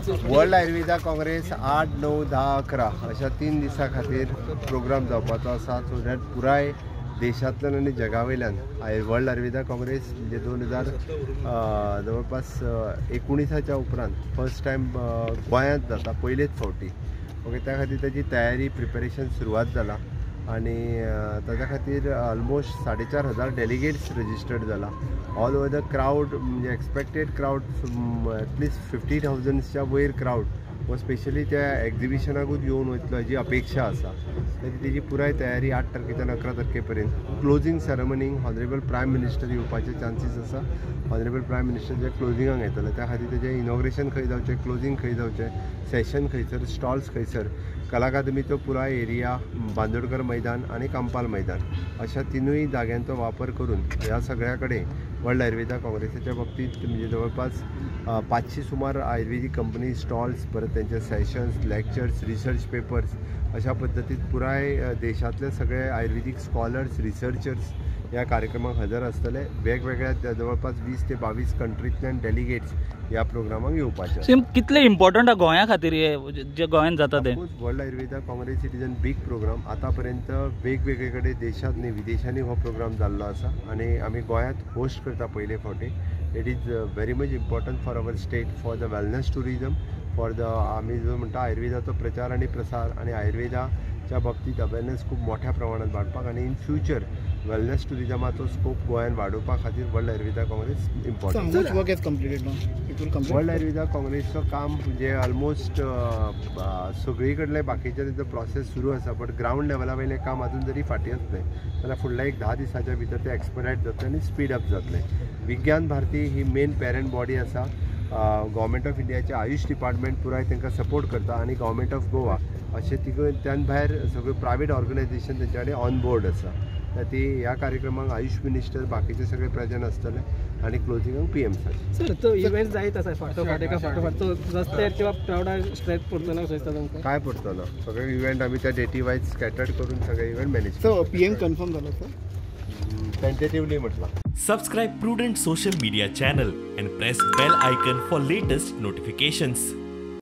World Ayurveda Congress 8, 9, 10, 11 अशा 3 दिसां खातीर प्रोग्राम जावपाचो आसा. सो that पुराय देशांतल्यान आनी जगा वयल्यान वर्ल्ड आयुर्वेदा काँग्रेस म्हणजे 2000 जवळपास 19च्या उपरांत फर्स्ट टायम गोंयांत जाता, पयलेच फावटी. ओके, त्या खातीर ताजी तयारी प्रिपेरेशन सुरवात जाला आनी ताच्या खातीर ऑलमोस्ट 4,500 डेलिगेट्स रजिस्टर्ड जाला. ऑल ओवर the crowd म्हणजे एक्सपेक्टेड क्रावड एटलिस्ट 50,000च्या वयर क्रावड हो स्पेशली त्या एक्झिबिशनाकूच येवन वयतलो हेजी अपेक्षा आसा. तेजी पुराय तयारी 8 तारखेच्यान 11 तारखे पर्यंत. क्लोजींग सेरेमनीक ऑनरेबल प्रायम मिनिस्टर येवपाचे चान्सीस आसा. ऑनरेबल प्रायम मिनिस्टर जे क्लोजिंगाक येतले त्या खातीर तेजें इनॉग्रेशन खंय जावचें, क्लोजींग खंय जावचें, सेशन खंयसर, स्टॉल्स खंयसर, कला अकादमीचो पुराय एरिया, बांदोडकर मैदान आनी कांपाल मैदान अशा 3 जाग्यांचो वापर करून ह्या सगळ्या कडेन वर्ल्ड आयुर्वेदा काँग्रेसाच्या बाबतींत म्हणजे जवळपास 500 सुमार आयुर्वेदीक कंपनी स्टॉल्स, परत त्यांचे सेशन्स, लेक्चर्स, रिसर्च पेपर्स अशा पद्दतीत पुराय देशांतले सगळे आयुर्वेदीक स्कॉलर्स, रिसर्चर्स ह्या कार्यक्रमाक हजर आसतले. वेगवेगळ्या जवळपास 20 ते 22 कंट्रींतल्यान डेलिगेट्स ह्या प्रोग्रामाक येवपाचे. सेम कितले इम्पॉर्टंट आहा गोंया खातीर हे जे गोंयांत जाता ते? World Ayurveda Congress it is an big program. आतापर्यंत वेगवेगळे कडेन देशांत न्ही विदेशांनी हो प्रोग्राम जाल्लो आसा आनी आमी गोंयांत होस्ट करता पयले फावटी. It is very much important for our state, for the wellness tourism, for the आमी जो म्हणटा आयुर्वेदाचो प्रचार आनी प्रसार आनी आयुर्वेदाच्या बाबतींत अवेरनेस खूब मोठ्या प्रमाणात वाडपाक आनी इन फ्युचर वेलनेस टुरिजमाचो स्कोप गोंयांत वाडोवपा खातीर world Ayurveda congress important. World Ayurveda काँग्रेसचो काम म्हणजे ऑलमोस्ट सगळी कडले बाकीचे तेजो प्रोसेस सुरू आसा, बट ग्रावंड लेवला वयलें काम अजून जरी फाटीं आसलें जाल्यार फुडल्या एक 10 दिसाच्या भितर तें एक्सपेडायट जातलें आनी स्पीड अप जातलें. विज्ञान भारती ही मेन पेरंट बॉडी आसा. गव्हर्मेंट ऑफ इंडियाचे आयुष डिपार्टमेंट पुराय तांकां सपोर्ट करता आनी गव्हर्मेंट ऑफ गोवा अशें तिगून त्यान भायर सगळे प्रायवेट ऑर्गनायझेशन तेंच्या कडेन ऑन बोर्ड आसा. ती ह्या कार्यक्रमाक आयुष मिनिस्टर बाकीचे सगळे प्रेजंट आसतले आनी क्लोजिंगाक पी एम सर. सर तो इव्हेंट जायत आसा फाटोफाट एका फाटोफाट, तो रस्त्यार किंवा क्रावडार स्ट्रेस पडचो ना कशें दिसता तुमकां? काय पडचो ना, सगळे इव्हेंट आमी त्या डेटी वायज स्कॅटर्ड करून सगळे event manage. So P M confirm जालो सर? टेंटेटिवली म्हटलां. Subscribe Prudent social media channel and press bell icon for latest notifications.